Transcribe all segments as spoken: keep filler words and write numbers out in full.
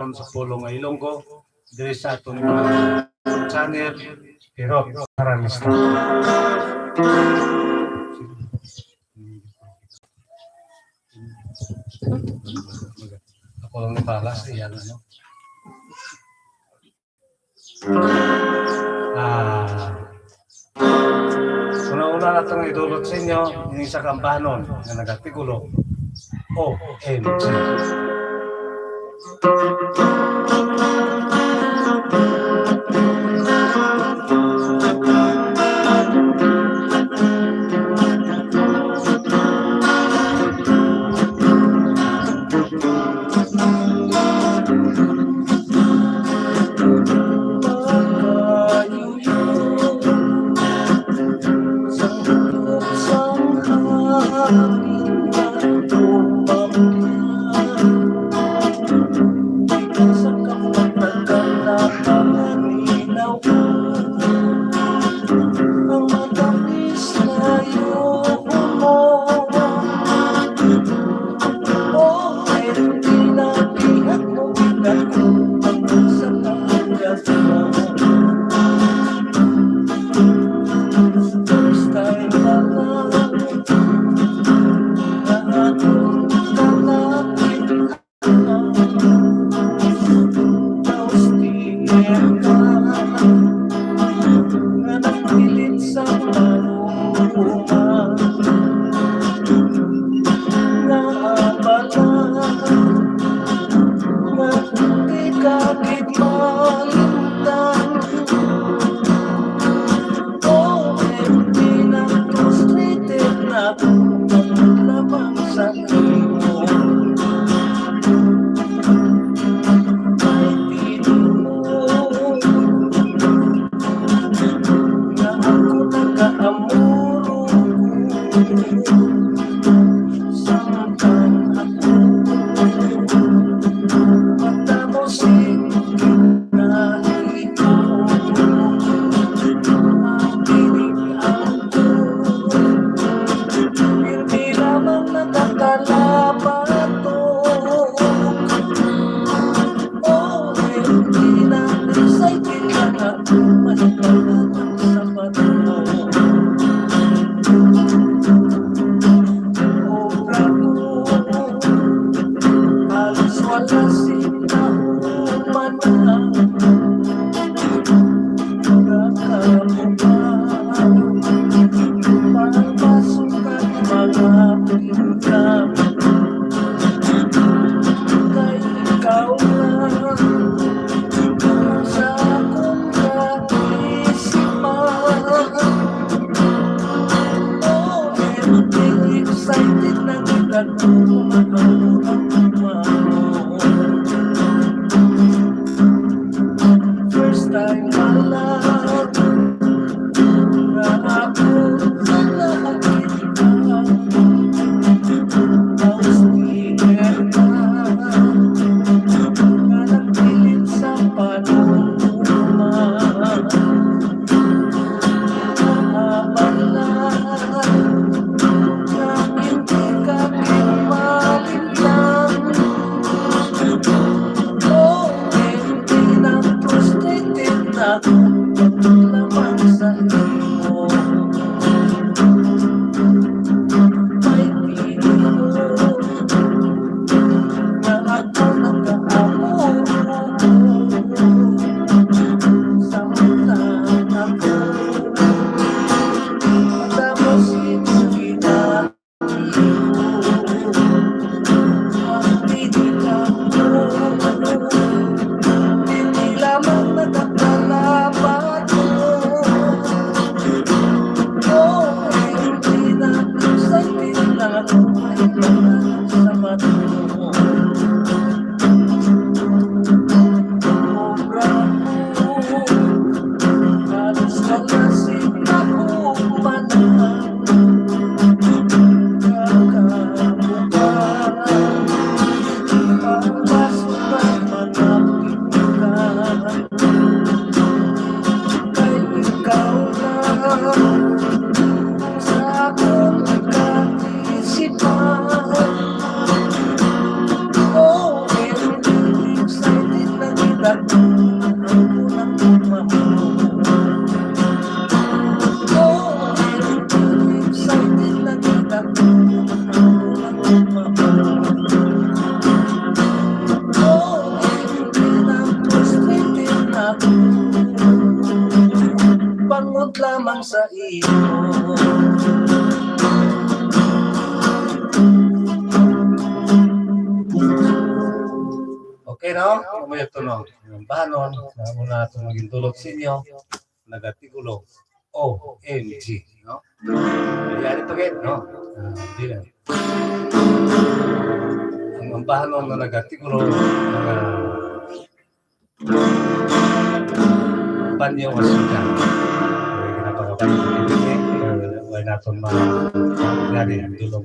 sa pulong nga Ilonggo, diri sa aton mga channel, pero para lista. Ako lang ni para sa iyan, ano? Ah, una-una na itong idulot sa inyo, yung isa kambanon nga nag-artikulo, O M G. Excited na kita. First time pala. Ang unang pagmamahal. Oh, excited na kita. Ang unang pagmamahal. Oh, pinang-frustrated na. Bangot lamang sa iyo. Okay, no? Kamo to, no? Ang bahanon, na una itong maging dulot sa inyo, nagatigulo, O M G, no? Nangyari to, gid, no? Ah, di lang. Ang, ang bahanon na nagatigulo, mga banyo nga sudan. Kaya ginapagabanyo, eh, wala naton ma-, nangyari ang dulot.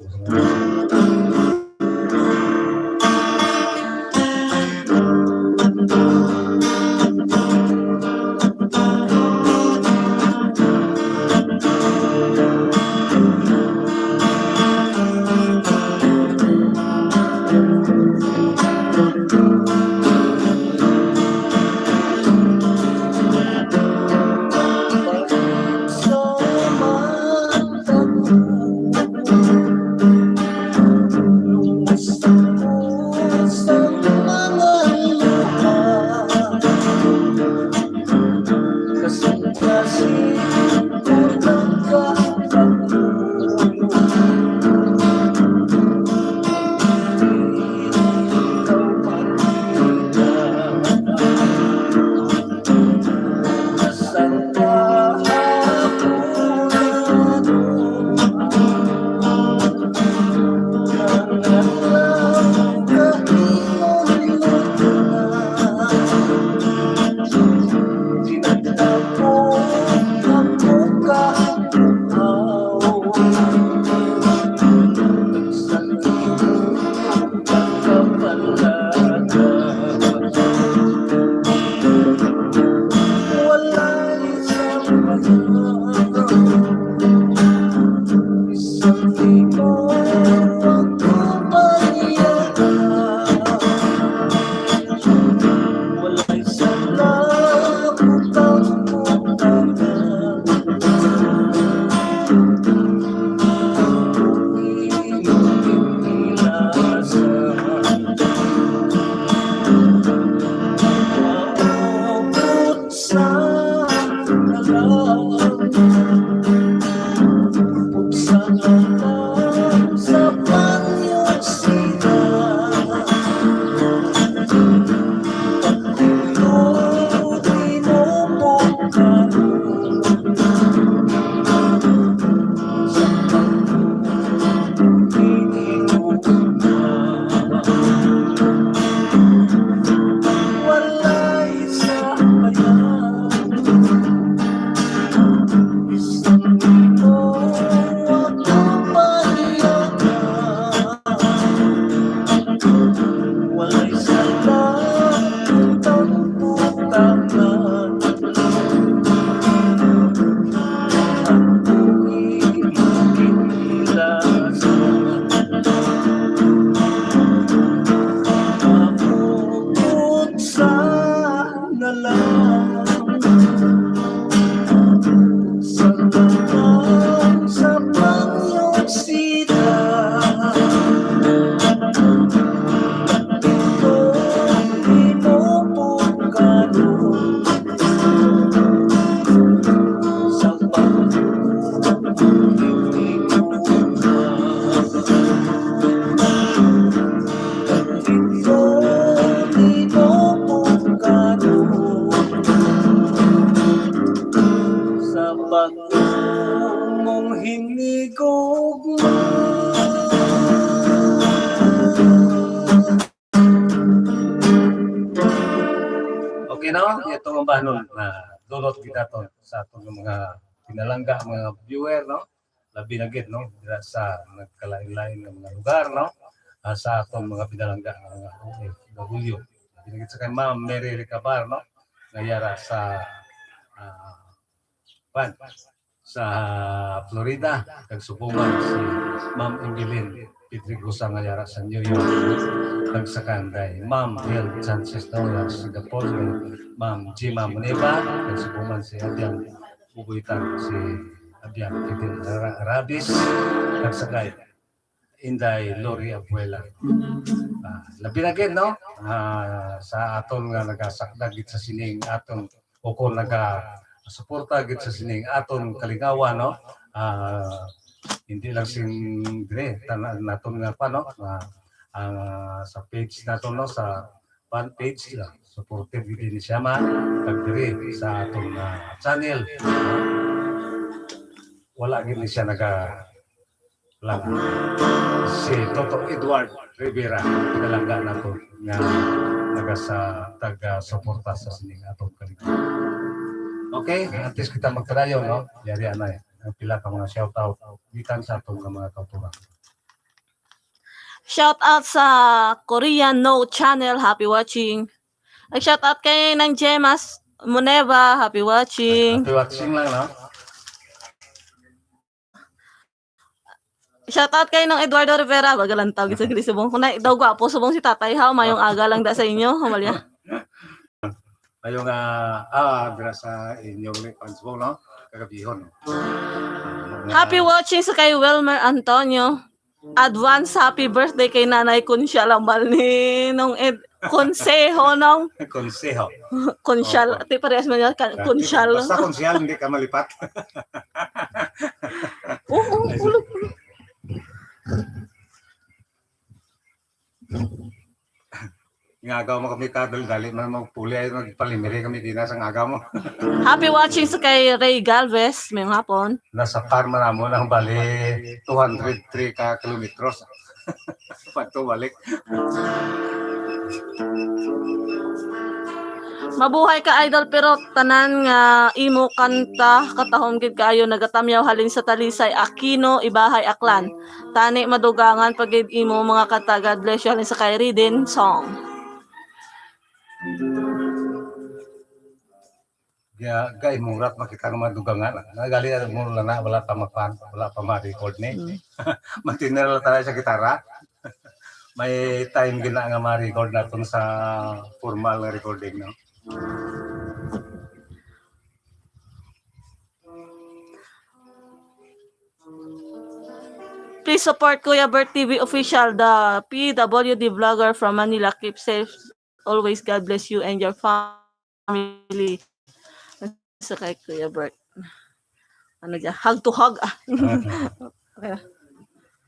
Sa bag-o mong hinigugma. Okay, no? Ito ang bahanon na dulot kita to sa atong mga pinalangga, mga viewer, no? Labi na gid, no? Dira sa nagkalain-lain nga mga lugar, no? Ah, sa atong mga pinalangga nga mga O F W. Labi na gid sa kay Ma'am Mary Recabar, no? Nga yara sa, ah, kwan, sa Florida, kag subong man si Ma'am Evelyn. Pedregosa nga yara sa New York, kag sa kanday Ma'am Hill Sanchez daw yara sa Singapore, kag Ma'am Jima Muniba, kag sa Buman si Abiang Bubuitan, si Abiang Fidel Ra-, Rabis, kag sa kay Inday Lori Abuela. Ah, labi na gid, no? Ah, sa aton nga nagasakdag gid sa sining aton o kung naga-suporta gid sa sining aton kalingawan, no? Ah, hindi lang sing dire, tanan naton nga pa, no? Ah, ang, ah, sa page naton, no? Sa fan page, ah, supportive gid ni siya man. Kag dire sa aton, ah, channel, no? Wala gid ni siya naga-, lang si Toto Edward Rivera, pinalangga nato nga naga sa taga-suporta sa sining atong kaligtasan. Okay, antes kita magpadayon, no? Yari anay ang pila ka mga shoutout gikan sa atong mga kauturan. Shout out sa Korean No Channel, happy watching. Ag shout out kay Nang Jemas Moneva, happy watching. Happy watching lang, no? Shout out kay Nang Eduardo Rivera, bagalantaw gid sa gili subong. Kung na daw gwapo subong si tatay, ha, mayong aga lang da sa inyo, Amalia. Mayong, ah, ah, dira sa inyo ni fans mo, no? Kagabihon, no? Happy watching sa kay Wilmer Antonio. Advance happy birthday kay Nanay Kunsyal, ambal ni Nong Ed, Konseho, Nong. Konseho. Kunsyal, Opo. Ti parehas man yan, kan-, Dati, Kunsyal. Basta Kunsyal, hindi ka malipat. Oo, oo, Ay, ulo, ulo. Nga agaw mo kami ka, dali-dali man mo puli ay magpalimiri kami dinas ang agaw mo. Happy watching sa kay Ray Galvez, mayong hapon. Nasa car man namon ang bali two hundred three ka kilometros. Padto balik. Mabuhay ka, idol, pero tanan nga imo kanta, katahom gid kaayo, nagatamyaw halin sa Talisay, Aquino, Ibahay, Aklan. Tani madugangan pa gid imo mga kanta. God bless you. Halin sa kay Riden Song. Ga-, gaimurat makita nga madugangan. Nagali mo lang na, wala pa mapan, wala pa ma-record ni. Mm. Matinera lang tayo sa gitara. May time gina nga ma-record natin sa formal nga recording, no? Please support Kuya Bert T V Official, the P W D vlogger from Manila. Keep safe always. God bless you and your family. Sa kay Kuya Bert. Ano dyan? Hug to hug. Ah. Okay.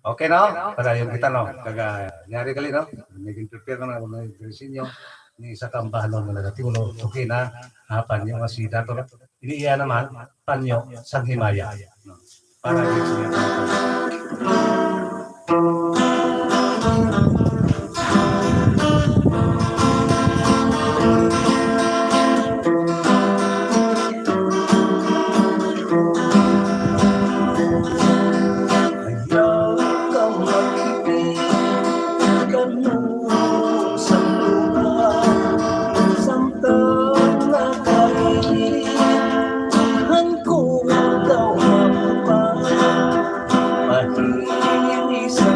Okay, no? Padayon kita, no? Kaga, yari kali, no? Naging prepare na, may dressing nyo. Ni isa ka ambahanon nga nagatiulo. Okay na. Ah, panyo nga si Dato, no? Ini iya naman, panyo sang himaya. Para gid sa iya. Ayaw ka magpili, kanus-a sa lugar, samtang nakainit, han ko daw ang pa-, mahili sa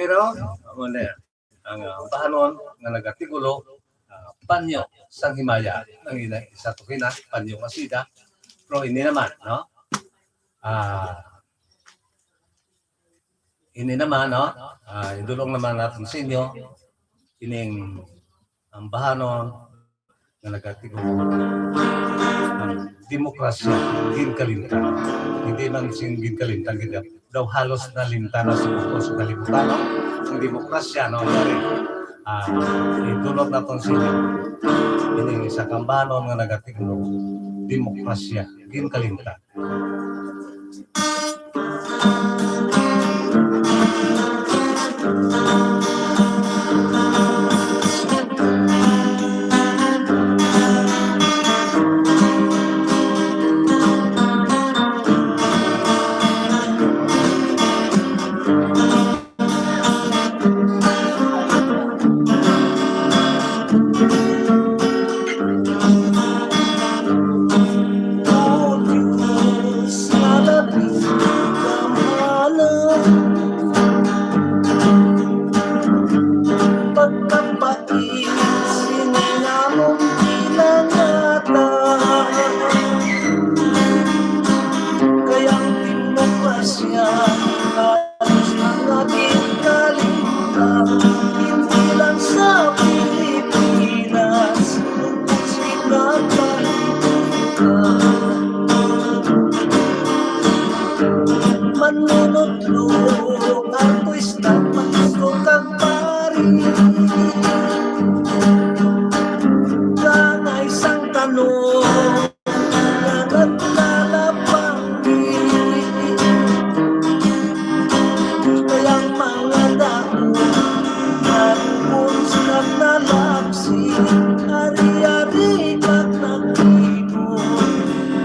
Pero, amo na yan. Ang, ah, bahanon nga nagatigulo, ah, panyo sang himaya. Ang ina, isa to kina, panyo nga sida. Pero ini naman, no? Ah, ini naman, no? Ah, idulong naman natin sa inyo, ining ang bahanon nga nagatigo ang demokrasya, ginkalimtan. Hindi man sing ginkalimtan, gid daw halos nalimtan na sa buko sa kalibutan, no? Ang demokrasya, no? Yari, ah, idulot naton sa inyo. Ini isa ka bahanon nga nagatigo demokrasya, ginkalimtan. O Dios nga labing gamhanan, pagkapait sini namon ginangatan, kay ang demokrasya halos na natin kalimtan, hindi lang sa Pilipinas, kundi sa kalibutan. Manunutlo, artista, pastor, kag pari, kanay sang tanom nga naglalapangit. Kay ang mga daot nalugon sa nalaksi, ari-ari kag nagtigon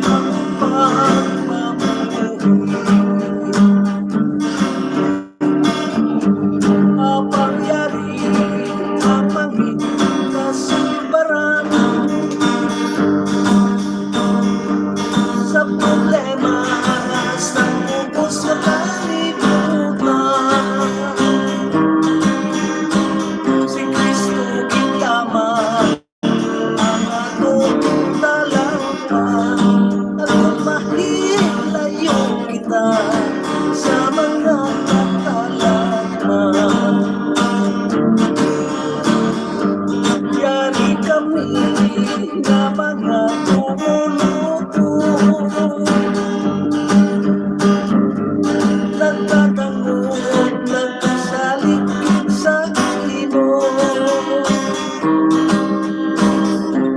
ang pagpamuhi. Apang yari ang mangin kasulbaran sa problema sa ubos sa kalibutan. Si Cristo gid lamang ang atong talangpan, at kung mahilayo kita sa mga katalagman, yari kami nga mga tumulong. Nagtatangog, nagsasalig sa imo.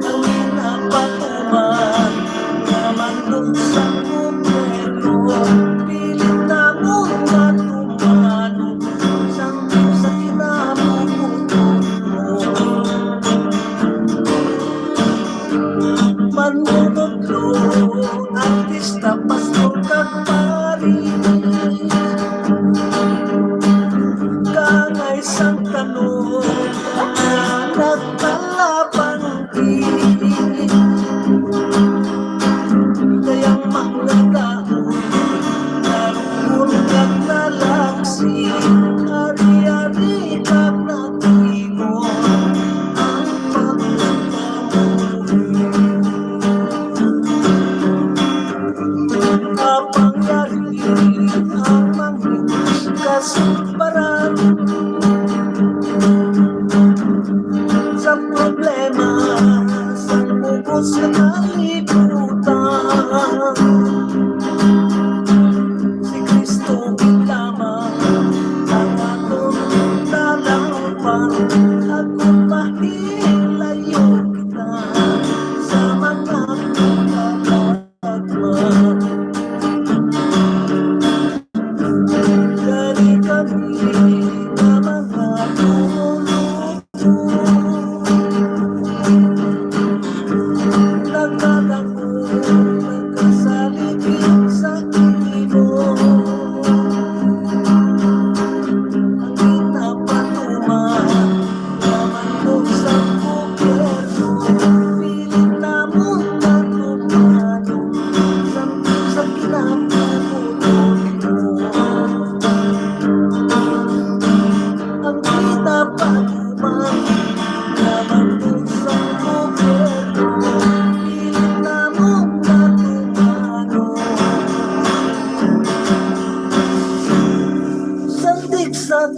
Ang ginapatuman nga mandog sa gobyerno, pilit namon matuman sang sa kinabubuton mo. Manunutlo, artista, pastor, kag pari, kanay sang tanom nga nagkalapangit. Kay ang mga daot nalugon kag nalaksi, ari-ari kag nagtigon ang pagpamuhi. Apang yari ang mangin kasulbaran sa problema sa ubos sa kalibutan. Si Cristo gid lamang ang atong talangpan, at kung mahilayo kita sa mga pagkakataon, yari kami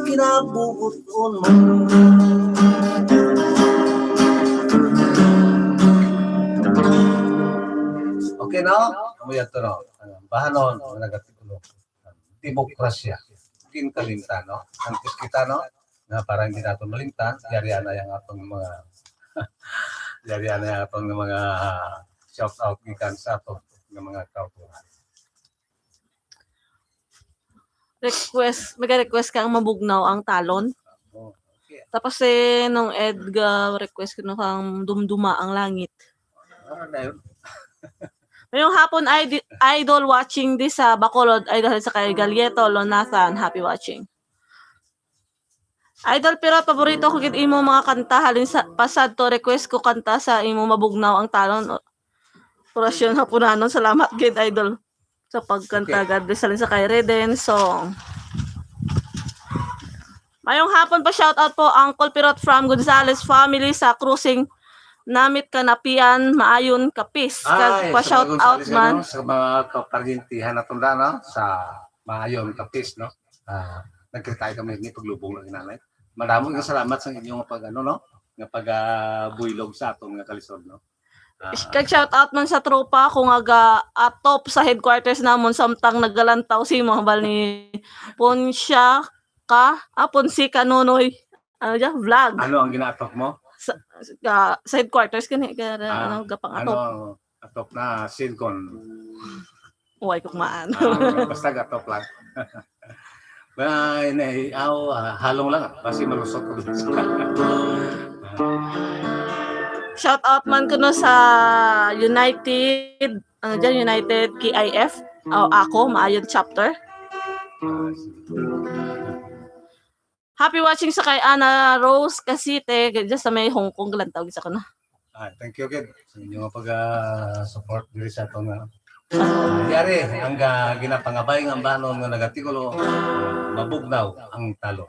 Pinabubuton mo. Okay, no? Amo yadto, no? Bahanon, mga nagatulo. Demokrasya. Ginkalimtan, no? Antes kita, no? Nga para hindi nato malimtan, yari anay ang atong mga, yari anay ang atong mga shout out gikan sa ato nga mga kauturan. Request, may request kang mabugnaw ang talon. Oh, okay. Tapos eh, nung Edgar, request ko na kang dumduma ang langit. Ano na yun? Ngayong hapon, Id- Idol watching this sa Bacolod, Idol sa kay Galieto, Lonathan. Happy watching. Idol, pero paborito ko gid imo mga kanta. Halin sa pasad to, request ko kanta sa imo mabugnaw ang talon. O, orasyon hapunanon. Salamat gid, Idol, sa pagkanta. Okay. God bless. Halin sa kay Reden Song. Mayong hapon pa, shout out po, Uncle Pirot from Gonzales family sa Crossing Namit Kanapian, Maayon Capiz. Kag Ay, pa sa shout mga out Gonzales, man. Ano, sa mga kaparyentihan naton da, no? Sa Maayon Capiz, no? Ah, nagkita kami ni paglubong lang nanay. Madamo nga salamat sa inyong pag ano, no? Nga pag ah, buylog sa aton nga kalisod, no? Ah, Kag shout out man sa tropa ko nga ga atop sa headquarters namon samtang nagalantaw si mga bal ni Ponsya ka, ah, Ponsi ka Nonoy. Ano dyan? Vlog. Ano ang ginaatop mo? Sa, sa, sa headquarters kani kaya Ah, ano gapang Ano, atop. Atop na Sincon. Uy, kukmaan. Ah, basta gatop lang. Ba, inay, aw, ah, halong lang. Basi malusot ko. Shout out man kuno sa United, ano dyan, United K I F. O, ako, Maayon Chapter. Ah, sige. Happy watching sa kay Ana Rose Casite, dyan sa may Hong Kong, galantaw sa ko na. Ah, thank you, kid. Sa inyo nga pag-support diri sa aton nga. Yari, ang ga- ginapangabay nga banon nga nagatikulo, mabugnaw ang talo.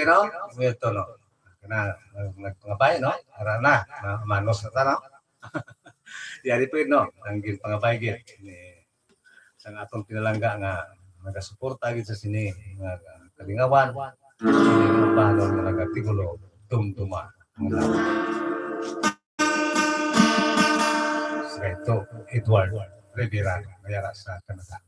no? Ito, no? Na, nagpangabay, no? Ara na, ma-, manos na ta, no? Yari po, no? Ang ginpangabay, gid. Ni, sa atong pinalangga nga nagasuporta gid sa sini, nga kalingawan, sini nga panon nga nag-artikulo, dumduma. Sa ito, Edward Rivera, mayara sa Canada.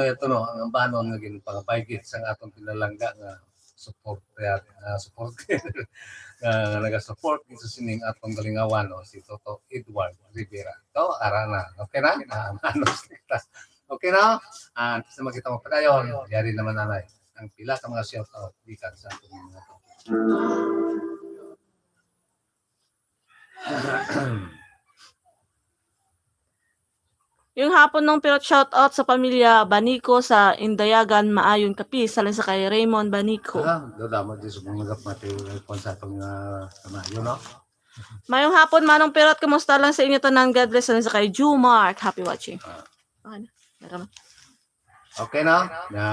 Ito, no, ang ambanon nga ginpangabay gid sang atong pinalangga nga supporter, ah, supporter, nga naga-support gid sa sining atong galingawan, no, si Toto Edward Rivera. Ito, ara na. Okay na? Ah, ano, okay na? Ah, sa makita mo padayon, yari naman, nanay. Ang pila ka mga shout out gikan sa atong mga Yung hapon nung pirot, shout out sa pamilya Banico sa Indayagan, Maayon, Capiz, sa sa kay Raymond Banico. Ah, dodamo di sa mga nagapati, eh, kung sa atong, ah, kamayo, no? Mayong hapon, Manong Pirot, kumusta lang sa inyo tanan? God bless, sa sa kay Jumart. Happy watching. Ah. Ano? Meron. Okay na? Na.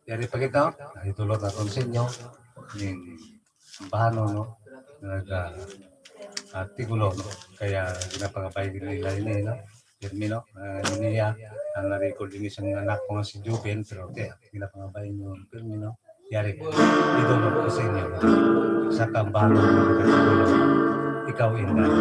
Yari pa kita. Itulot naton sa inyo. Ning bahano, no? Nag, ah, artikulo, no? Kaya ginapangabay nila ini, no? Termino, ah, niya, ang na-record ini sa anak ko nga si Jubin, pero okay, ginapangabay niyo ang termino. Yari, idol ko sa inyo. Sa kambalo ng katigulo, ikaw, Inday.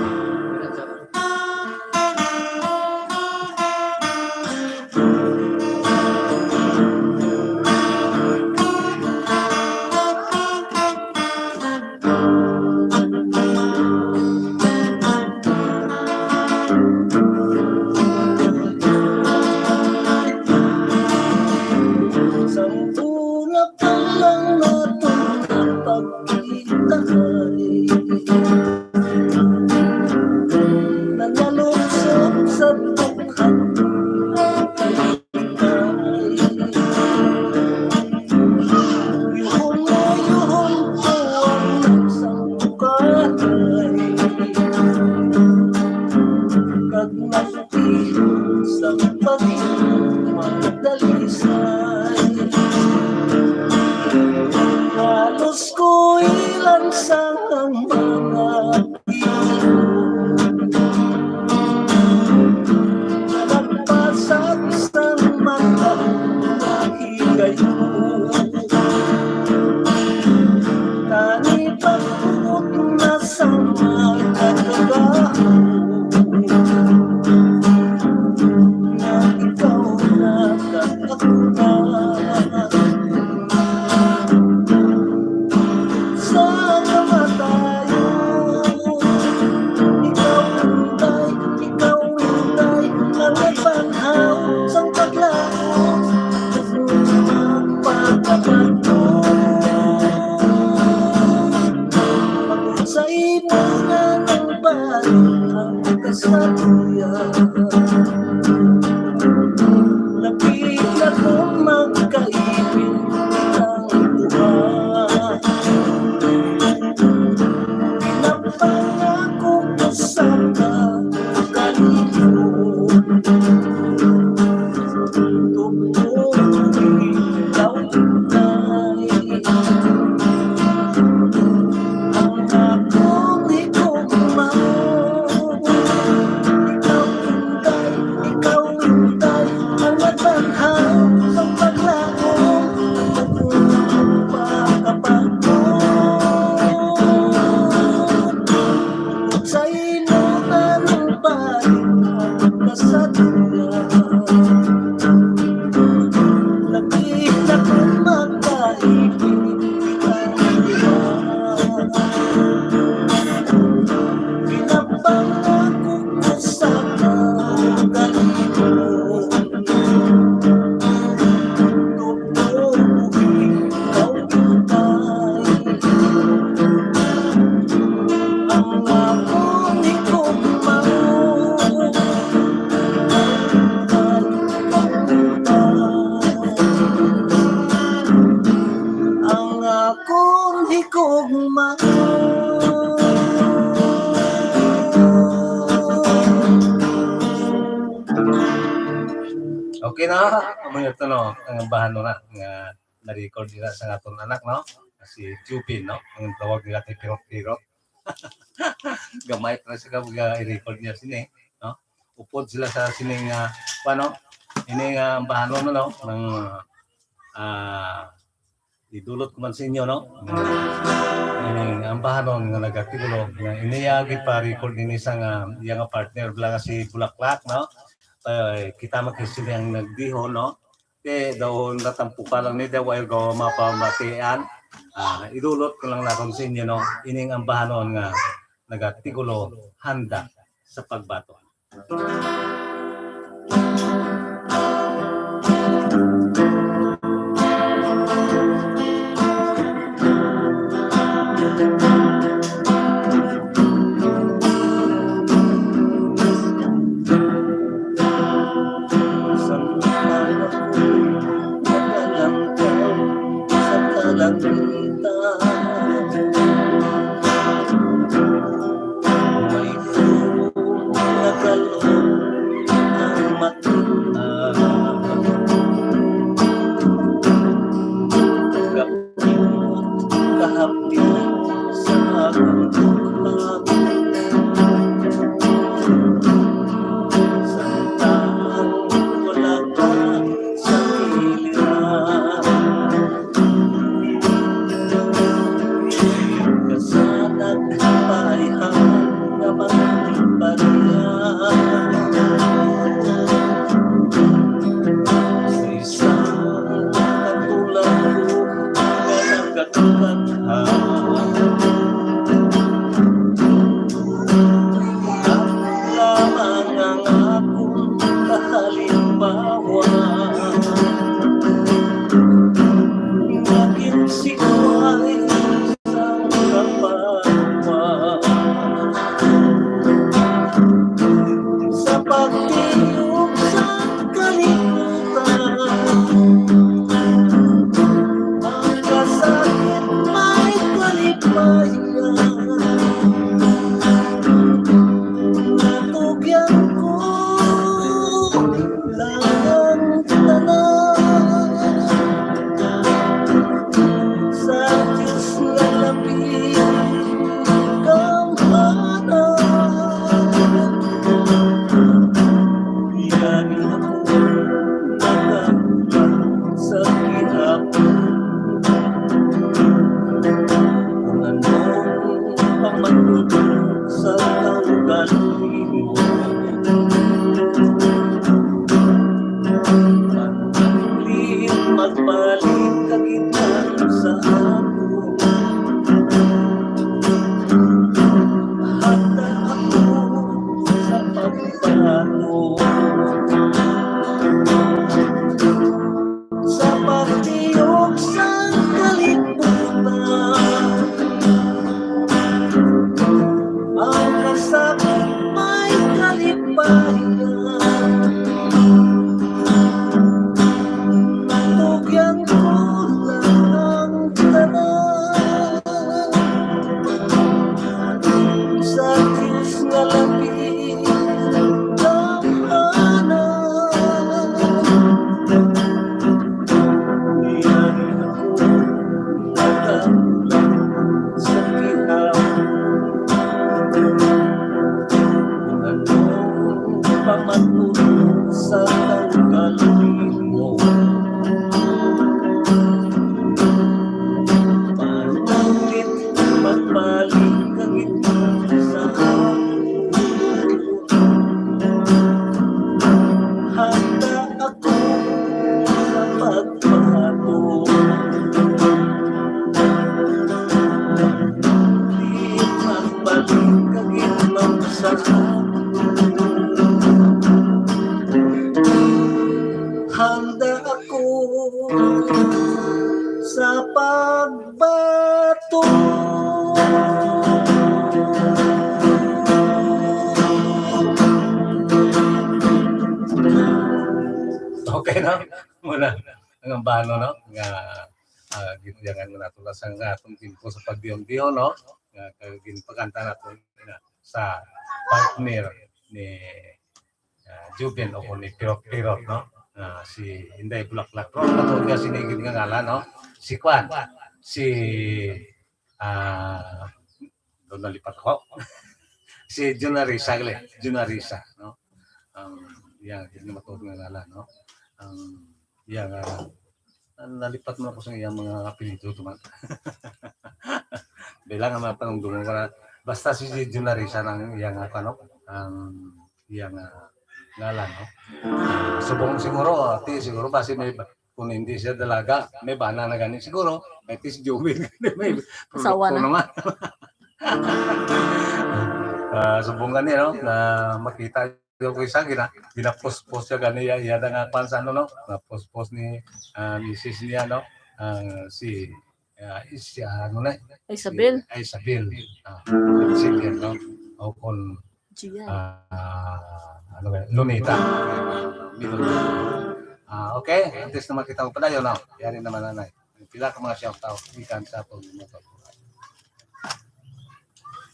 Okay na, amo ito, no, ang bahano na nga na-record nila sa aton anak, no? Si Jupin, no? Ang tawag nila kay Pirot-Pirot. Gamay pa siya kag i-record niya sini, no? Upod sila sa sining, ah, ano, ini nga, ah, bahano, no? Nang, ah, idulot ko man sa inyo, no? Ini ang bahano nga nag-artikulo nga iniya gipa-record nini sa nga iya nga partner bala nga si Bulaklak, no? eh, kita makisili ang nagdihon, no? Kay daw natampukan lang ni daw ay go mapamatian. Ah, idulot ko lang naton sa inyo, no? Ining ambahanon nga nagatikulo, handa sa pagbaton. Samtang ako'y naglalangkaw sa kalangitan, may nagalon ang mata. Kahapit sa akong tukha, samtang wala ka sa kilid. Kasanag paihan nga magpariya. Sa isang katulad ko nga nagakatagha. Lamang ang akong kahalimbawa. Naging sikway sang kapawa. Sa pagtiyog sa kalibutan, ang kasakit may kalipayan. Natugyan ko lang ang tanan sa Diyos nga labi gamhanan. Yan ako nagambal sa gihapon. Kung anong pamatuod sa kaugalingon. Pagpanglit, magbalik ka gid sa akon. Handa ako sa pagbaton. Sa pagtiyog sang kalibutan, ang kasakit may kalipayan. Natugyan ko lang ang tanan sa Diyos nga labi gamhanan. Niyan ako nagambal sa gihapon. Kung anong pamatuod sa kaugalingon. Pagpanglit, magbalik ka gid sa akon. Handa ako sa pagbaton. Di magbalik ka gid man sa akon. Handa ako sa pagbaton. Okay, no? Muna ang ambano, no? Nga, ah, ginyangan mo nato lang sa nga atong tempo sa pagdihon-dihon, no? Nga, kag ginpakanta nato na sa partner ni, ah, Juben o ni Pirot Pirot, no? Ah, si Inday Bulaklak. Pero matuod nga sini gid nga ngalan, no? Si Kwan, si, ah, doon nalipat ako. Si Junarisa, gali. Junarisa, no? Ang, iya, iya nga matuod nga ngalan, no? Ang, iya nga, ah, nalipat man ako sa iyang mga apelyido, tuman. Bilang ang mga panungdungan ko na, basta si Junarisa nang iya nga, ano, ang iya nga ngalan, no? Subong siguro, ati, siguro basi may ba-, kung hindi siya dalaga, may bana na gani siguro, kay tis Joey, may Asawa produkto na. Naman. Ah, subong gani, no? Na makita ko isa, gina-, gina-post-post siya gani, iya, iya na nga kwan sa ano, no? Na-post-post ni, ah, misis niya, no? Ah, si, ah, is-, ah, ano na? Isabel. Si Isabel. Ah, Isabel, no? O kung, Gian. Ah, ano ba? Lunita. Middle name. Ah, okay. At least naman kita mo padayon, no? Yari naman, nanay. Pila ka mga shout out gikan sa aton mga pagkuha.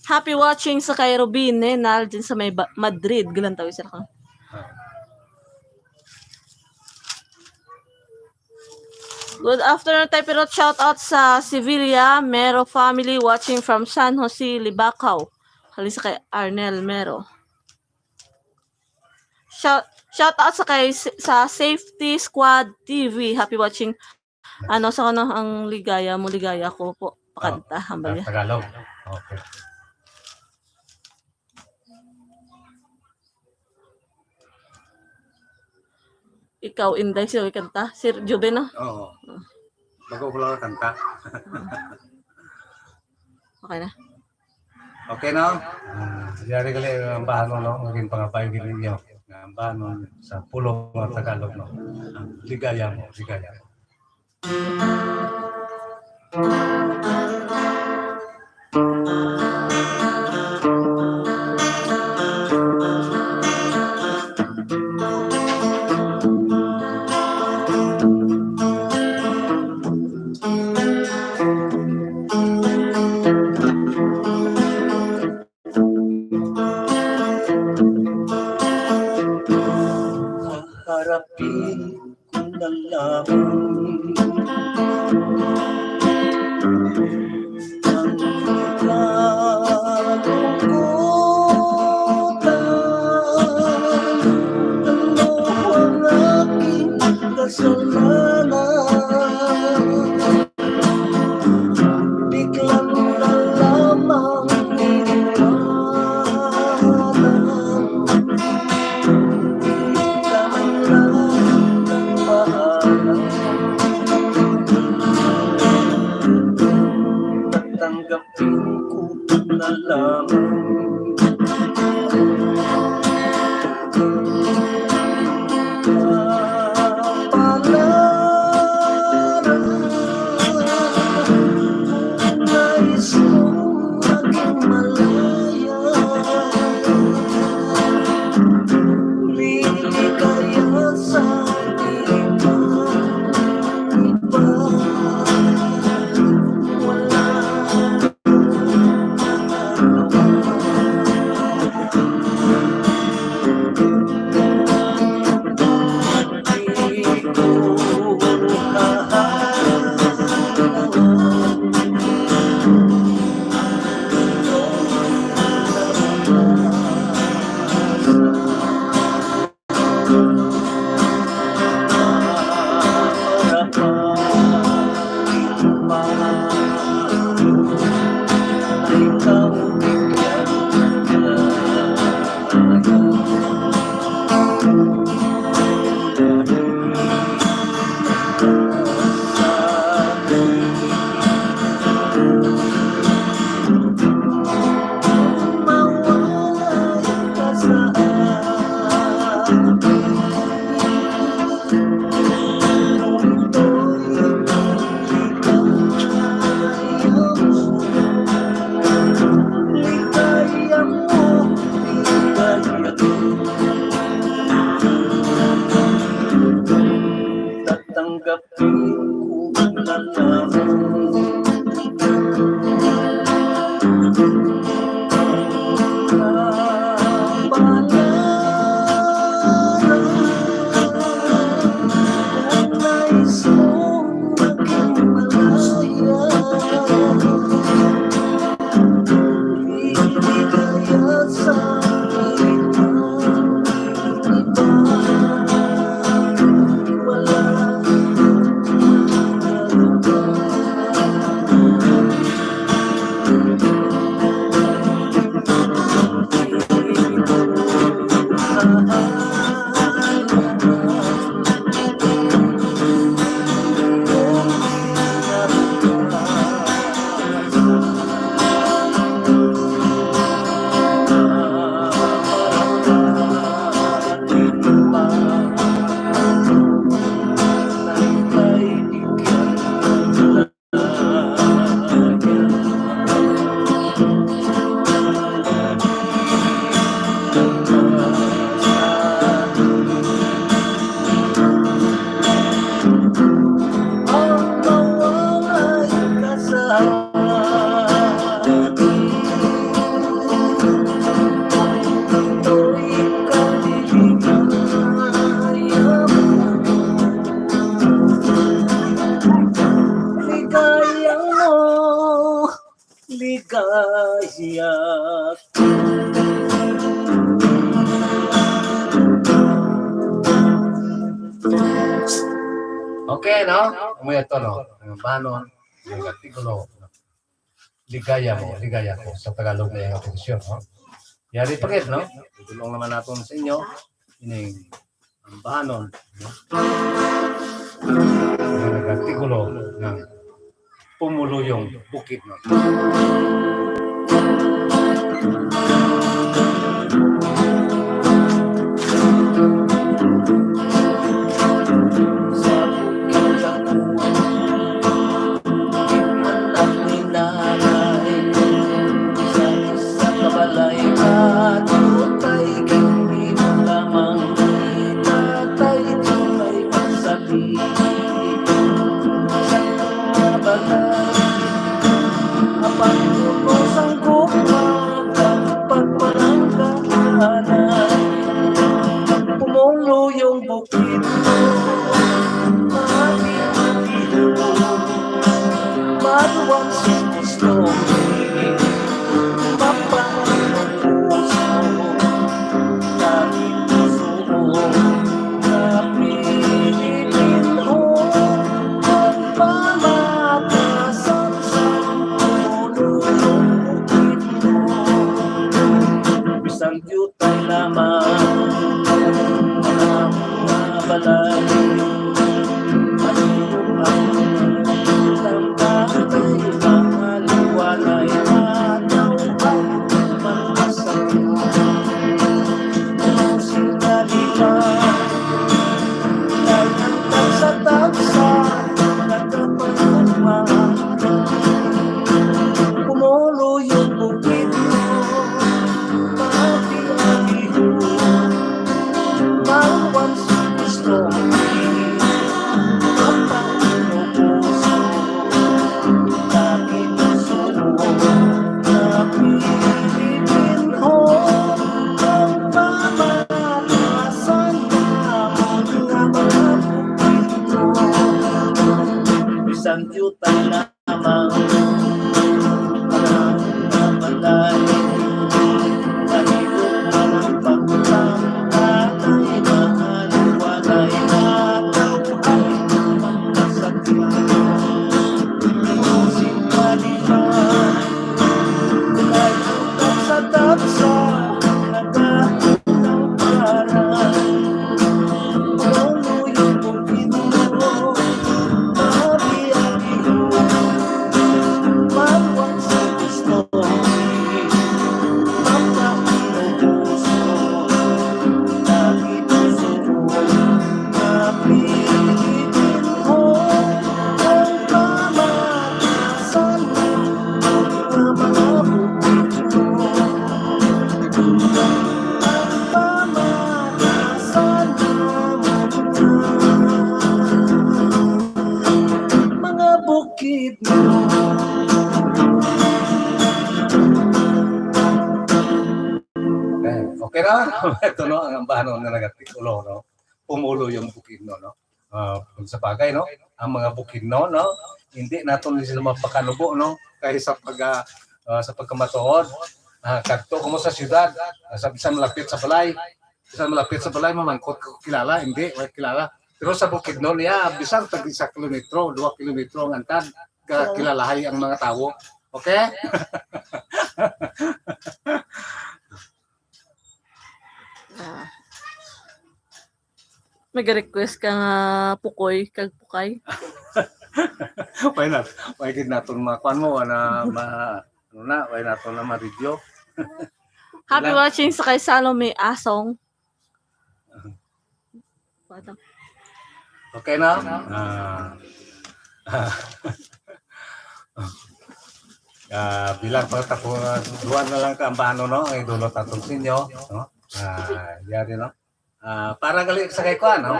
Happy watching sa kay Robine Nal dyan sa may Ba-, Madrid. Galantaw, sir, ka. Ah. Good afternoon, Tay Pirot. Shout out sa Sevilla Mero family watching from San Jose, Libacao. Halin sa kay Arnel Mero. Shout, shout out sa kay, sa Safety Squad T V. Happy watching. Ano sa ano ang ligaya mo, ligaya ko po. Pakanta, Oh, hambal niya. Tagalog. Okay. Ikaw, Inday, sino ikanta? Sir Juben, no? Oo. Bago ko lang kanta. Okay na. Okay, no? Ah, yari gali ang bahanon, no? Naging pangabay gid ninyo. Ang bahanon sa pulong nga Tagalog, no? Ang ligaya mo, ligaya mo. Harapin ko na lamang ang kalungkutan. Ano ang aking kasalanan? Biglang na lamang iniwanan. Di ka man lang nagpaalam. Tatanggapin ko na lamang. Tatanggapin ko na lamang. kayak. Okay, no? Amo ito, no? Ang banon, ang artikulo. Ligaya mo, ligaya ko. Sa Tagalog na yung posisyon, no? Yari pa gid, no? Itulong naman natin sa inyo, ining ang banon, no? Ang nag-artikulo ng Pumuluyong Bukidnon. Sa bukid ako, anak ni nanay, sa isa ka balay, ato kay kami lamang, tatay kay pagsabi. Sa mga balay, apan kuno sang gugma, pagpalangga, anay, pumuluyong bukid. Mati-mati, maluwang si gusto, mapaano puso, dagit puso, napilitin ko ang pamatasan sa pumuluyong bukid mo. Bisan diutay lamang ang mga balay, ang mga batay, mga liwanay, ataw ang mga sakyan. Sila di ba, kay ang tagsa-tagsa, nagkapagmamahal. Pumuluyong bukid mo, pati ang ihon. Bawal sa gusto, ang pagkaubos mo, dagit puso mo, napilitin ko ang pamatasan nga mga bukid mo. Bisan diutay na lamang. Ang mga balay, nalibog man ang pagkutang, atay mahal, walay mataw ang mga sakyan. Sing maliban, kay ang tagsa-tagsa, nagkatang para. Mga bukid mo. Okay, okay na? Ito, no, ang ambahanon nga nag-artikulo, no? Pumuluyong bukid, no, no? Ah, kung sa bagay, no? Ang mga bukid, no, no? Hindi naton sila mapakanubo, no? Kay sa pag, ah, ah, sa pagkamatuod, ah, kadto ko mo sa syudad, ah, sa bisan malapit sa balay, bisan malapit sa balay, mamangkot ko kilala, hindi, wala kilala. Pero sa bukid, no, niya, bisan tag isa kilometro, dua kilometro ang antad, ka-, kilalahay ang mga tawo. Okay? Ah. May request ka nga pukoy, kag pukay? Why not? Why gid naton ma-, kuan mo, wala ma-, ano na, why naton na ma-review? Happy Wala. watching sa kay Salome Asong. Bata. Okay na? Ah. Ah, bilang pagtapo, duha na lang ka ambahanon, no? Ang idulot naton sa inyo, no? Ah, yari, no? Ah, para gali sa kay kuan, no?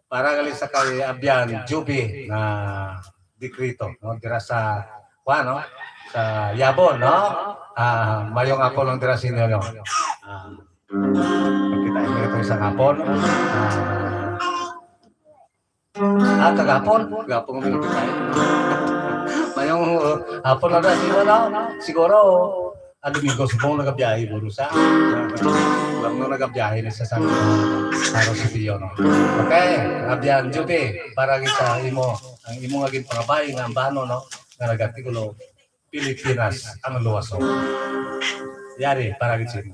Para gali sa kay Abyan Juby na dekreto, no? Dira sa kuan, no? Sa Yabon, no? Ah, mayong hapon lang dira sa inyo, no? Ah, kita ini ito isang hapon. Ah, ah, kagapon, kagapon kami nagkita. Mayong, uh, hapon na na, siguro, no? Siguro, ah, Domingo, subong nagabiyahe, guro, sa, lang no nagabiyahe na sa San Carlos City, no? Okay, abyan, Judy, para kita imo, ang imo nga ginpangabay nga ambano, no? Nga nag-artikulo, Pilipinas ang luwason. Yari, para gid sa imo.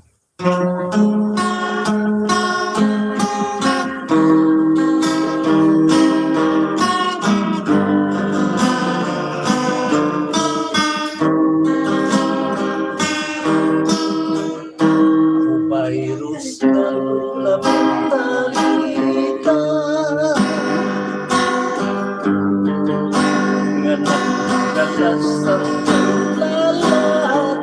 Virus nga nagdalita, nga nagdala sa paglalat.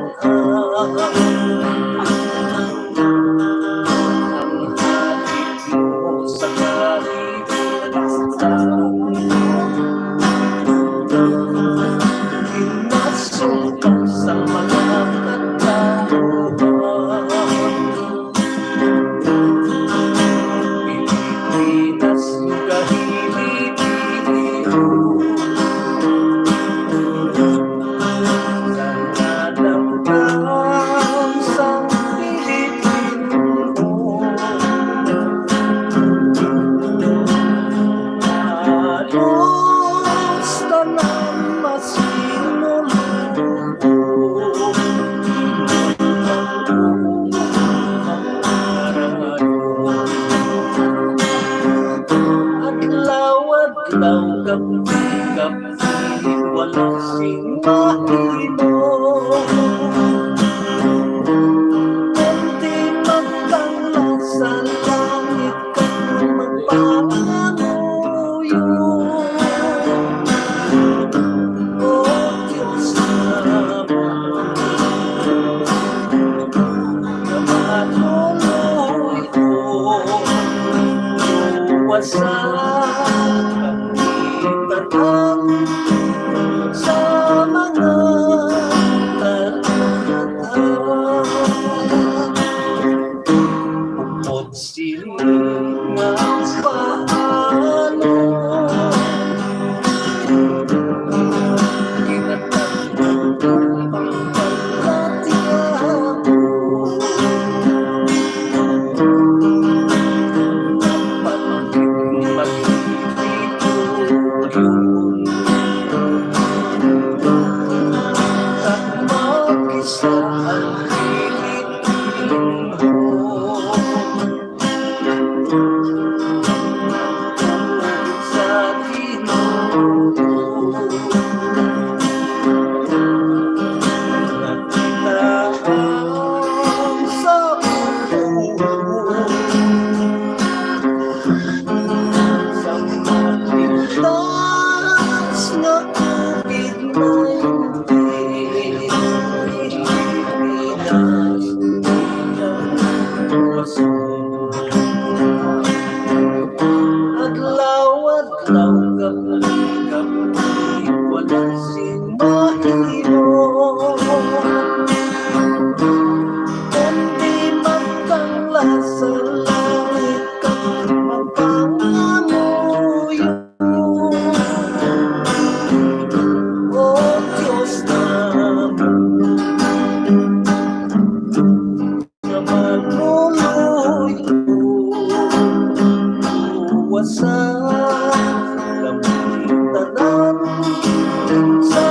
Adlaw-adlaw, gab-i-gab-i, wala sing mahimo. Kundi magkangla sa langit kag magpangamuyo. O Dios namon, nga manuloy-on, luwasa kami tanan sa mga talata. Upod sini nga paano kinatag-, Adlaw-adlaw, gab-i-gab-i, wala sing mahimo, kundi magkangla sa langit kag magpangamuyo. O Dios namon, nga manuloy-on, luwasa kami tanan sa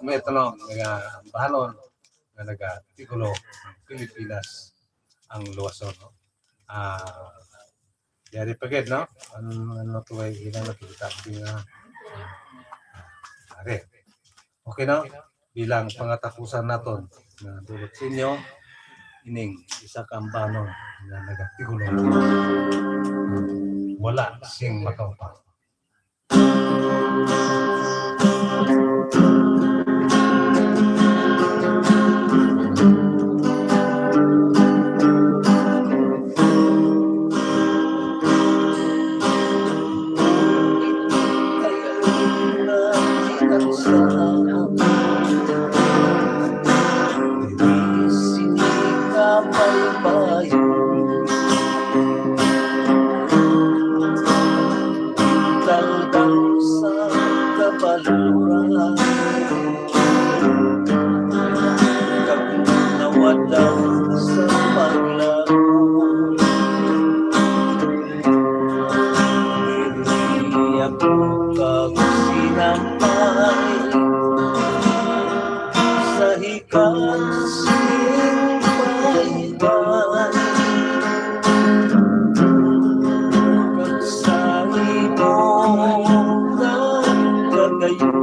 May tanong, nga bahanon, nga naga-titulo, "Ang Pilipinas ang Luwason," no? Ah, yari pa gid, no? Ano, ano to ay ilang nakikita? Di nga, ah, are. Okay, no? Bilang pangatapusan naton nga dulot sa inyo, ining isa ka ambanon nga naga-titulo, "Wala sing Makaupa." Talbang sa kabaluran, kag nawadan sa paglaom. Diri ako kag sinampay sa hikas sing baybayon, kag sa imo nga kagayon.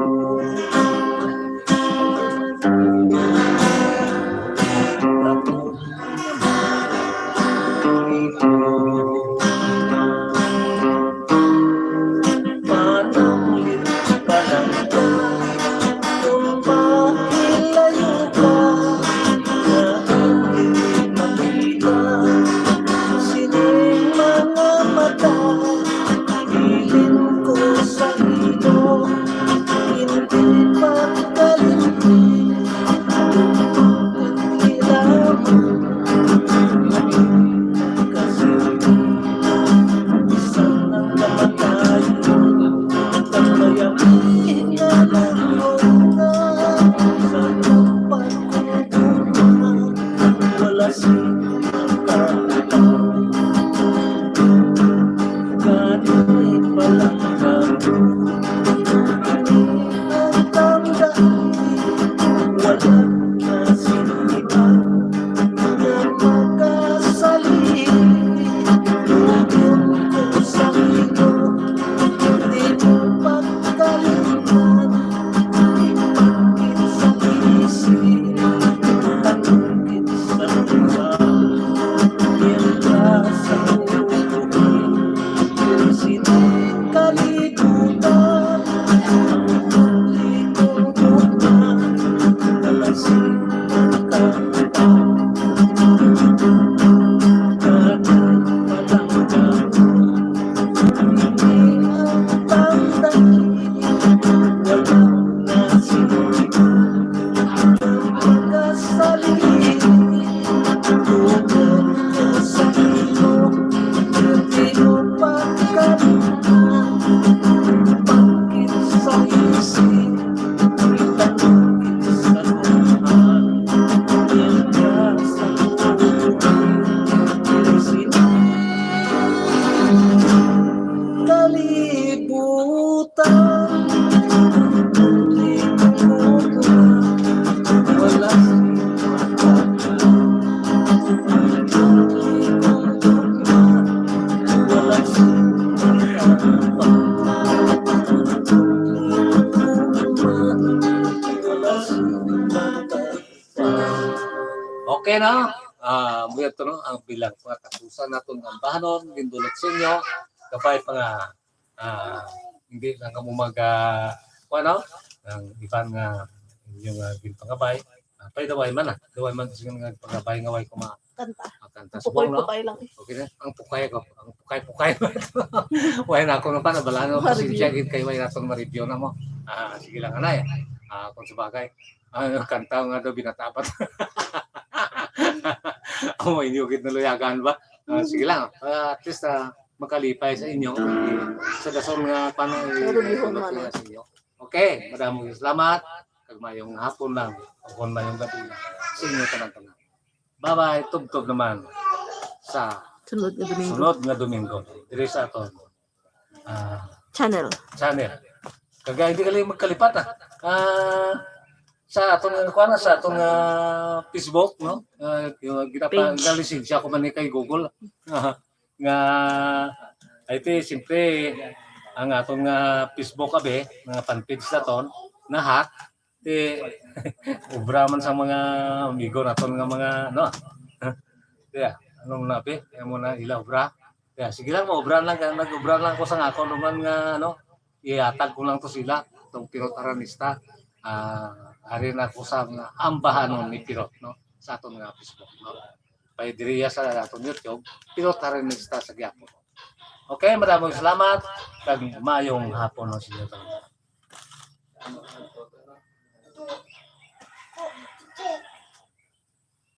Okay na. Ah, muna to, no? Ang bilang pangatapusan naton ang bahanon, gindulot sa inyo. Kabay pa nga, ah, hindi lang kamo mag, ah, kuwan, no? Ang iban nga inyong, ah, ginpangabay. Ah, pay daway man, ah. Daway man sila nga pangabay nga way kuma-, Kanta. Ang kanta. Subong, no? Pukay-pukay lang. Okay na. Ang pukay ko. Ang pukay-pukay. Way na ako naman. Abala na. Pasensya gid kay way naton ma-review na mo. Ah, sige lang, anay. Ah, kung sabagay. Ah, kanta nga daw binatapat. Amo inyo gid naluyagan ba? Ah, sige lang. Ah, at least, ah, makalipay sa inyo. Sa dason nga, paano i-, Pero bihon man, sa inyo. Okay, madamong salamat. Kag mayong hapon lang. O kung mayong gabi lang. Sa inyo tanan-tanan. Bye-bye. Tubtob naman sa Sunod nga Domingo. sunod nga Domingo. Diri sa aton, ah, Channel. channel. Kag hindi kali magkalipat, ah. Ah, sa aton nga, kuwan, sa aton nga Facebook, no? Uh, kita pa, Page. Nalisensya ko man ni kay Google. Nga, ay, ti, siyempre, ang aton nga Facebook, abi, nga fan page naton, na-hack, ti, obra man sa mga amigo naton nga mga, no? Kaya, anong napi? Kaya mo na ila obra. Kaya, sige lang, maobra lang, nag-obra lang ko sa nga ako naman nga, ano, ihatag ko lang to sila, itong Pirot Aranista. Ah, ari na ko sa mga ambahanon ni Pirot, no? Sa aton nga Facebook, no? Pwede riya sa aton YouTube, Pirot Aranista sa Quiapo. Okay, maraming salamat, kag maayong hapon, no, sa inyo tanan.